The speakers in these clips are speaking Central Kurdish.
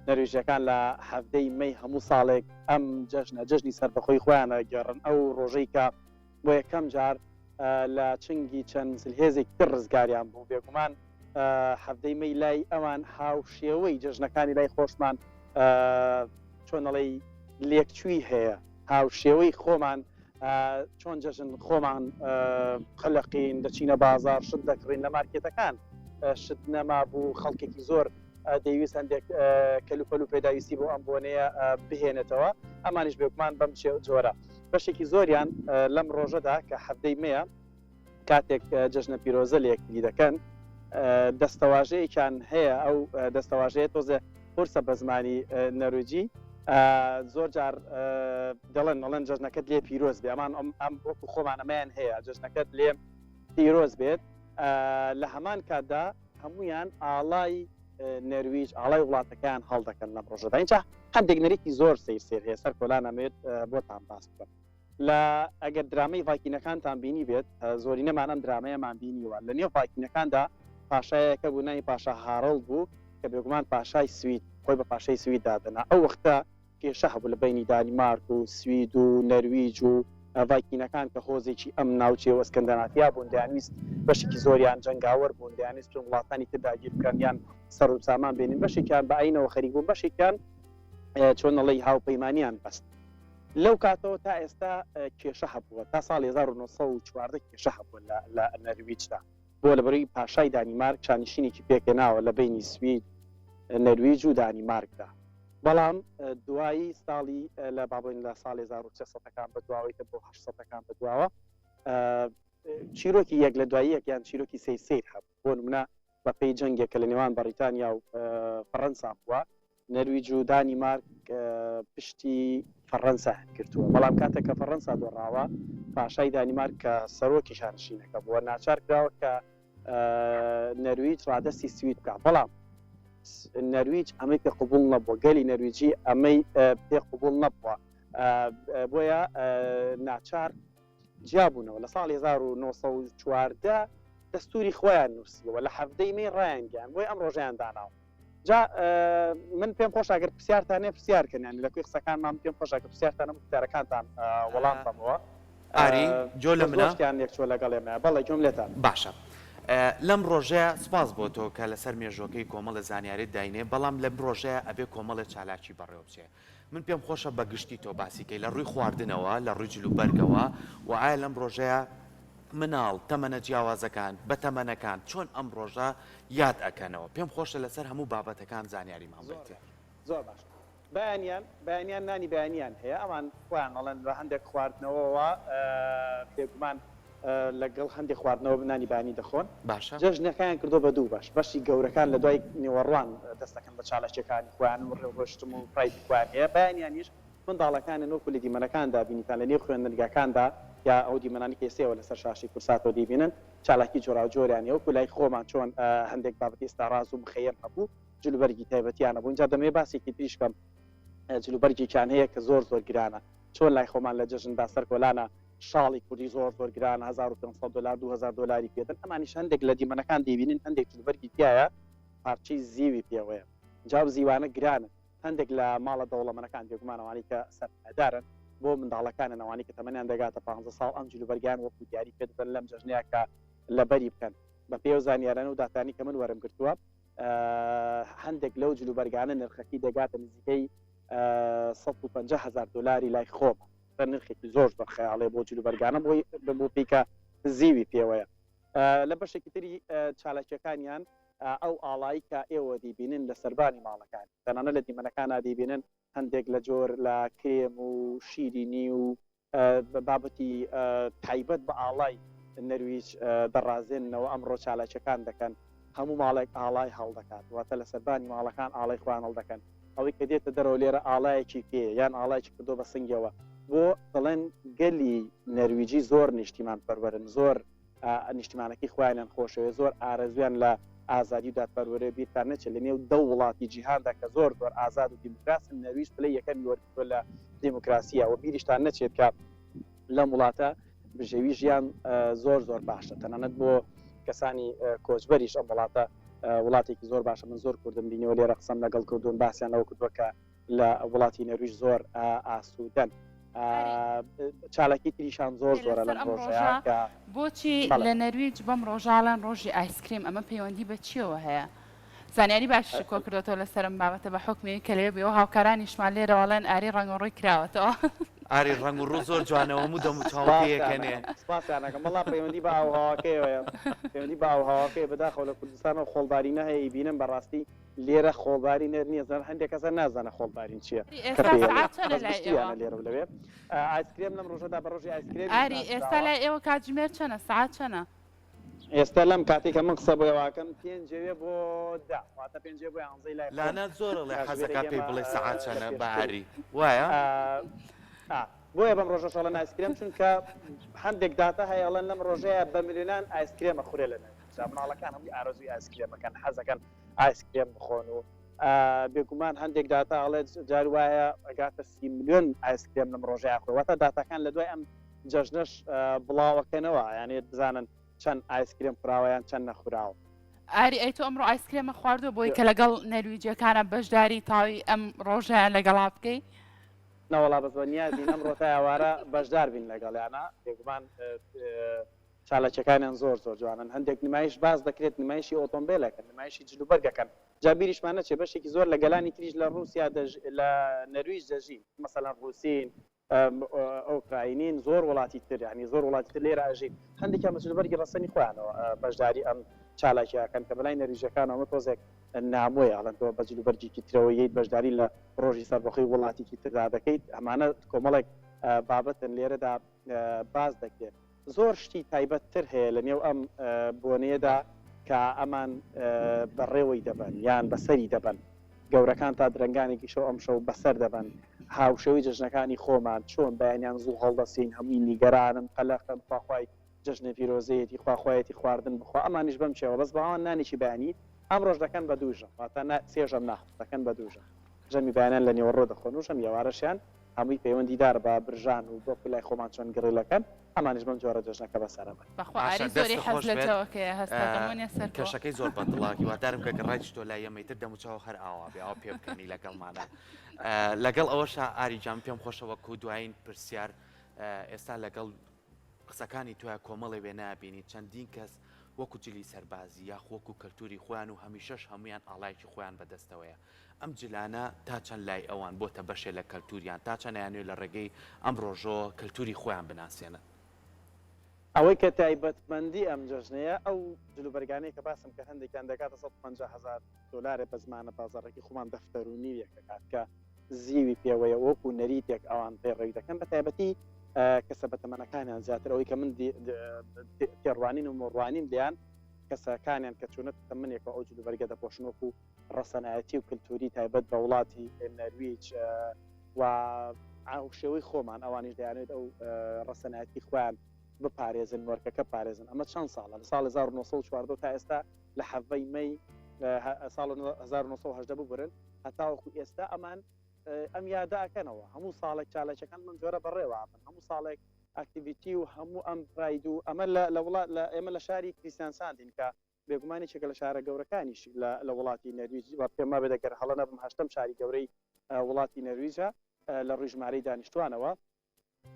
نەرویژیەکان لە حەڤدەی مەی هەموو ساڵێک ئەم جەژنە، جەژنی سەربەخۆی خۆیان ئەگێڕن، ئەو ڕۆژەی کە بۆ یەکەم جار لە چنگی چەند زلهێزێکی تر ڕزگاریان بوو. بێگومان حەڤدەی مەی لای ئەوان هاوشێوەی جەژنەکانی لای خۆشمان چۆن ئەڵێی لێکچووی هەیە، هاوشێوەی خۆمان چۆن جەژن خۆمان قەلەقین، دەچینە بازاڕ شت دەکڕین، لە مارکێتەکان شت نەمابوو، خەڵکێکی زۆر دەیویست هەندێک کەلوپەل و پێداویستی بۆ ئەم بۆنەیە بهێنێتەوە، ئەمانیش بێگومان بەم جۆرە بەشێکی زۆریان لەم ڕۆژەدا کە حەڤدەی مەیە کاتێک جەژنە پیرۆزە لە یەکتری دەکەن دەستەواژەیەکیان هەیە، ئەو دەستەواژەیە تۆزێ قورسە بە زمانی نەرویجی، زۆر جار دەڵێن ئەڵێن جەژنەکەت لێ پیرۆز بێ، ئەمان ئەم وەکو خۆمان ئەمەیان هەیە جەژنەکەت لێ پیرۆز بێت، لە هەمان کاتدا هەموویان ئاڵای نەرویج ئاڵای وڵاتەکەیان هەڵدەکەن لەم ڕۆژەدا. اینجا هەندێک نەریتی زۆر سەیر سەیر هەیە سەر کۆلان ئەمەوێت بۆتان باس بکەم. لە ئەگەر درامەی ڤایکینەکانتان بینی بێت زۆرینەمان ئەم درامەیەمان بینیوە لە نێو ڤایکینەکاندا پاشایەکە بوو ناوی پاشا هارڵد بوو کە بێگومان پاشای سوید خۆی بە پاشای سوید دادەنا ئەو وەختە کێشە هەبوو لە بەینی دانیمارک و سوید و نەرویج و ڤایکینەکان کە هۆزێکی ئەم ناوچەیە و ئەسکەندەنافیا بوون دەیانویست بەشێکی زۆریان جەنگاوەر بوون دەیانویست بچن وڵاتانی تر داگیر بکەن یان سەر و سامان بێنن بەشێکیان بە ئاینەوە خەریک بوون بەشێکیان چۆن ئەڵێی هاوپەیمانیان بەست لەو کاتەوە تا ئێستا کێشە هەبووە تا ساڵی 1914 کێشە هەبووە لە نەرویجدا بۆ لەبەرەی پاشای دانیمارک شانشینێکی پێکهێناوە لە بەینی سوید، نەرویج و دانیمارکدا. بەڵام دوایی ساڵی لە با بڵێین لە ساڵی 1300 ەکان بە دواوەی تر بۆ 800 ەکان بە دواوە چیرۆکی یەک لە دوای یەک یان چیرۆکی سەیر سەیر هەبوو. بۆ نمونە بە پێی جەنگێک کە لە نێوان بەڕیتانیا و فەڕەنسا بووە، نەرویج و دانیمارک پشتی فەڕەنسایان گرتووە، بەڵام کاتێک کە فەڕەنسا دۆڕاوە، پاشای دانیمارک کە سەرۆکی شانشینەکە بووە، ناچار کراوە کە نەرویج ڕادەستی سوید بکات، بەڵام نەرویج ئەمەی پێ قبوڵ نەبووە، گەلی نەرویجی ئەمەی پێ قبوڵ نەبووە، بۆیە ناچار جیابوونەوە، لە ساڵی 1914 دەستووری خۆیان نووسیوە، لە حەڤدەی مەی ڕایانگەیاند، بۆیە ئەم ڕۆژەیان داناوە. جا من پێم خۆشە گەر پرسیارتان هەیە پرسیار کەن یانی لە کوێی قسەکانمان پێم خۆشە کە پرسیارتان هەبوو پرسیارەکانتان وەڵام بەمەوە ئاری جۆ لە منە؟ زۆر شتیان لێک چووە لەگەڵ ئێمە بەڵێ گوێم لێتان. باشە لەم ڕۆژەیا سوپاس بۆ تۆ کە لەسەر مێژووەکەی کۆمەڵێ زانیاریت داینێ بەڵام لەم ڕۆژەیا ئەبێ کۆمەڵێ چالاکی بەڕێوە بچێ من پێم خۆشە بە گشتی تۆ باسی کەی لە ڕووی خواردنەوە لە ڕووی جلوبەرگەوە و ئایا لەم ڕۆژەیا مناڵ، تەمەنە جیاوازەکان، بەتەمەنەکان چۆن ئەم ڕۆژە یاد ئەکەنەوە؟ پێم خۆشە لەسەر هەموو بابەتەکان زانیاریمان زۆر بەیتێ. باش زۆر باش بەیانیان بەیانیان نانی بەیانیان هەیە ئەوان خۆیان ئەڵێن بە هەندێک خواردنەوەوە بێگومان لەگەڵ هەندێک خواردنەوە نانی بەیانی دەخۆن باشە. جەژنەکەیان کردووە بە دوو بەش بەشی گەورەکان لە دوای نیوەڕوان دەست دەکەن بە چالاکیەکانی خۆیان و ڕێوڕشتم و پرایدی خۆیان هەیە بەیانیانیش منداڵەکانن وەکو لە دیمەنەکاندا بینیتان لە نێو خوێندنگاکاندا یا ئەو دیمەنانەی کە ئێستەیەوە لەسەر شاشەی کوردساتەوە دەیبینن چالاکی جۆراوجۆریان هەیە وەکو لای خۆمان چۆن هەندێک بابەتی ئیستاڕاز و مخەیەم هەبوو جلوبەرگی تایبەتیان هەبوو ئینجا دەمەوێت باسێکی تریش بکەم جلوبەرگێکیان هەیە کە زۆر زۆر گرانە چۆن لای خۆمان لە جەژندا سەر کۆلانە شاڵی کوردی زۆر زۆر گرانە 1500 دلار 2000 دلاری پێدەن ئەمانیش هەندێک لە دیمەنەکان دەیبینن هەندێک جلوبەرگی تایە پارچەی زیوی پێوەیە جا ئەو زیوانە گرانن هەندێک لە ماڵە دەوڵەمەنەکان، بێگومان ئەوانەی کە سەرمایەدارن، بۆ منداڵەکانیان ئەوانەی کە تەمەنیان دەگاتە پانزە ساڵ ئەم جلوبەرگەیان وەکو دیاری پێ دەدەن لەم جەژنەیە کە لەبەری بکەن. بەپێی ئەو زانیارانە و داتانەی کە من وەرم گرتووە هەندێک لەو جلوبەرگانە نرخەکەی دەگاتە نزیکەی 150 هەزار دۆلاری لای خۆمان. نرخێکی زۆر زۆر خەیاڵیە بۆ جلوبەرگانە بۆی بۆ پێی کە زیوی پێوەیە. لە بەشێکی تری چالاکیەکانیان ئەو ئاڵای کە ئێوە دیبینن لە سەربانی ماڵەکان، تەنانەت لە دیمەنەکانا دیبینن هەندێک لە جۆر لە کرێم و شیرینی و بابەتی تایبەت بە ئاڵای نەرویج دەڕازێننەوە، ئەمڕۆ چالاکیەکان دەکەن، هەموو ماڵێک ئاڵای هەڵدەکات، واتە لە سەربانی ماڵەکان ئاڵای خۆیان هەڵدەکەن، ئەوەی کە دێتە دەرەوە لێرە ئاڵایەکی پێیە یان ئاڵایەکی کردووە بە سنگیەوە، بۆ دەڵێن گەلی نەرویجی زۆر نیشتیمان پەروەرن، زۆر نیشتیمانەکەی خۆیانیان خۆشەوێت، زۆر ئارەزوویان لە ئازادی و دادپەروەریە، بیرتان نەچێت لە نێو دە وڵاتی جیهاندا کە زۆر زۆر ئازاد و دیموکراسن، نەرویج پلەی یەکەمی وەرگرتووە لە دیموکراسیە و بیریشتان نەچێت کە لەم وڵاتە بژێوی ژیان زۆر زۆر باشە، تەنانەت بۆ کەسانی کۆچبەریش ئەم وڵاتە. وڵاتێکی زۆر باشە من زۆر کوردم بینیوە لێرە قسەم لەگەڵ کردوون باسیان لەوە کردووە کە لە وڵاتی نەرویج زۆر ئاسوودەن. چالاکی تریشان زۆر زۆرە لەم ڕۆژەیا کە بۆچی لە نەرویج بەم ڕۆژە ئەڵێن ڕۆژی ئایسکریم ئەمە پەیوەندی بە چیەوە هەیە؟ زانیاری باشیشت کۆ کردۆتەوە لەسەر ئەم بابەتە بە حوکمی ئەوەی کە لەوێ بووی و هاوکارانیشمان لێرەوە ئەڵێن ئاری ڕەنگ و ڕووی کراوەتەوە. ئاری ڕەنگ و ڕوو زۆر جوانە و هەموو دەم و چاوم پێ ئەکەنێ. سپاسیان ئەکەم وەڵا پەیوەندی بە ئاووهەواکەیەوەیە پەیوەندی بە ئاووهەواکەیە بەداخەوە لە کوردستانەوە خۆڵبارینە هەیە ئەیبینم بەڕاستی لێرە خۆڵبارین هەر نییە زان هەندێک کەسە نازانە خۆڵبارین چییە ئاری کە ئێستا پێی ئەڵێن سەعات چەنە بەس لای ئێوە؟ گشتیانە لێرە و لەوێ ئایسکرێم لەم ڕۆژەدا بە ڕۆژی ئایسکرێمیش ئاری ئێستا ناسراوە. لای ئێوە کاتژمێر چەنە سەعات چەنە؟ ئێستا لەم کاتەی کە من قسە بۆ ئێوە ئەکەم پێنجەوێ بۆ دە واتە پێنجێ بۆ یانزەی لای خۆم لانا زۆر ئەڵێ کاتژمێرێک حەزەکا پێی ئێمە بڵێ سەعات لە چەنە بە پێشترین. ئاری وایە؟ ئا بۆیە بەم ڕۆژەش ئەڵێن ئایسکرێم چونکە هەندێک داتا هەیە ئەڵێن لەم ڕۆژەیە بە ملیۆنان ئایسکرێم ئەخورێ لە نەرویج مناڵەکان هەمووی ئارەزووی ئایسکرێم ئەکەن حەزەکەن ئایسکرێم بخۆن و بێگومان هەندێک داتا ئەڵێت جار وایە ئەگاتە سی ملیۆن ئایسکرێم لەم ڕۆژەیە ئەخورێ واتە داتاکان لە دوای ئەم جەژنەش بڵاوەکەنەوە یانێ بزانن چەند ئایسکرێم خوراوە یان چەند نەخوراوە. ئاری ئەی تۆ ئەمڕۆ ئایسکرێمە خواردووە بۆی کە لەگەڵ نەرویجیەکانە بەشداری تاوی ئەم ڕۆژەیان لەگەڵا بکەی؟ نەوەڵا بەس بە نیازین ئەمڕۆ تا ئێوارە بەشدار بین لەگەڵیانا بێگومان چالاکیەکانیان زۆر زۆر جوانن هەندێک نمایش باس دەکرێت نمایشی ئۆتۆمبێلەکەن نمایشی جلوبەرگەکەن جا بیریشمان نەچێت بەشێکی زۆر لە گەلانی تریش لە ڕووسیا دەژ لە نەرویج دەژین مەسەلەن ڕووسین ئۆکراینین زۆر وڵاتی تر یانی زۆر وڵاتی تر لێرە ئەژین هەندێکیان بە جلوبەرگی ڕەسەنی خۆیانەوە بەشداری ئەم چالاکیە ئەکەن کە بەلای نەرویجەکانەوە ئەمە تۆزێک نامۆیە ئەڵێن تۆ بە جلوبەرگێکی ترەوە یەیت بەشداری لە ڕۆژی سەربەخۆی وڵاتێکی تردا دەکەیت ئەمانە کۆمەڵێک بابەتن لێرەدا باس دەکرێت. زۆر شتی تایبەت تر هەیە لە نێو ئەم بۆنەیەدا کە ئەمان بەڕێوەی دەبەن یان بەسەری دەبەن. گەورەکان تا درەنگانێکی شەو ئەمشەو بەسەر دەبەن. هاوشێوەی جەژنەکانی خۆمان چۆن بەیانیان زوو هەڵدەسین هەمووی نیگەرانن قەلەقن خواخوای جەژنە پیرۆزەیەتی خواخوایەتی خواردن بخوا ئەمانیش بەم شێوە بەس باوان نانێکی بەیانی ئەمڕۆش دەکەن بە دوو ژەم واتە نا سێ ژەم ناخۆن دەکەن بە دوو ژەم ژەمی بەیانیان لە نێوەڕۆ دەخۆن و ژەمی ئێوارەشیان هەمووی پەیوەندی دارە بە برژان و وەکو لای خۆمان چۆن گڕیلەکەن ئەمانیش بەم جۆرە جەژنەکە بەسەرەبەن. بەخوا باشە ئاری زۆری دەستت حەز خۆش لە بێت جەوەکەیە هەستەکەم وەنیە سەرکۆ. کەشەکەی زۆر بەدڵە هیوادارم کە گەڕایتیش تۆ لای ئێمەی تر دەموچاو هەر ئاوا بێ ئاوا پێ بکەنی لەگەڵمانا لەگەڵ ئەوەشا ئاری گیان پێم خۆشە وەکو دوایین پرسیار ئێستا لەگەڵ قسەکانی تۆیا کۆمەڵێ وێنە ئەبینی چەندین کەس وەکو جلی سەربازی یاخ وەکو کەلتوری خۆیان و هەمیشەش هەمویان ئاڵایەکی خۆیان بەدەستەوەیە ئەم جلانە تا چەند لای ئەوان بۆتە بەشێ لە کەلتوریان تا چەند ئەیانەوێ لە ڕێگەی ئەم ڕۆژەوە کەلتوری خۆیان بناسێنن؟ ئەوەی کە تایبەتمەندی ئەم جەژنەیە ئەو جلوبەرگانەی کە باسم کرد هەندێکیان دەگاتە 150 هەزار دۆلارێ بە زمانە بازاڕەکەی خۆمان دەفتەر و نیوێک ئەکات کە زیوی پێوەیە وەکو نەریتێک ئەوان پەیڕەوی دەکەن بە تایبەتی کەسە بەتەمەنەکانیان زیاتر ئەوەی کە من تێڕوانین و مۆڕوانیم لێیان کەسەکانیان کە چوونەتە تەمەنێکەوە ئەو جلوبەرگە دەپۆشن وەکو ڕەسەنایەتی و کلتوری تایبەت بە وڵاتی نەرویج و هاوشێوەی خۆمان ئەوانیش دەیانێت ئەو ڕەسەنایەتی خۆیان بپارێزن مۆرکەکە پارێزن ئەمە چەند ساڵە لە ساڵ 1914 تا ئێستا لە حەڤەی مەی ساڵ 1970 ببرن هەتاوەکو ئێستا ئەمان ئەم یادە ئەکەنەوە هەموو ساڵێک چالاکیەکان بەم جۆرە بەڕێوە ئەبن هەموو ساڵێک activity و هەموو ئەم pride و ئەمە لە وڵات لە ئێمە لە شاری کریستیانساندین کە بێگومان یەکێکە لە شارە گەورەکانیش لە وڵاتی نەرویج و پێم وابێت ئەگەر هەڵە نەبم هەشتەم شاری گەورەی وڵاتی نەرویجە لە ڕووی ژمارەی دانیشتوانەوە.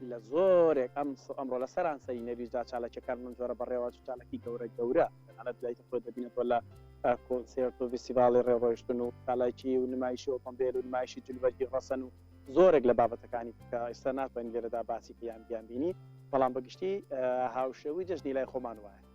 لە زۆرێک ئەم ئەمڕۆ لە سەرانسەری نەرویجدا چالاکیەکان بەم جۆرە بەڕێوە چوو، چالاکی گەورە گەورە تەنانەت لای خۆت دەبینێتەوە لە کۆنسێرت و ڤیستیڤاڵی ڕێڕۆیشتن و چالاکی و نمایشی ئۆتۆمبێل و نمایشی جلوبەرگی ڕەسەن و زۆرێک لە بابەتەکانی کە ئێستا ناتوانین لێرەدا باسی کە یان بیانبینی، بەڵام بە گشتی هاوشێوەی جەژنی لای خۆمان وایە.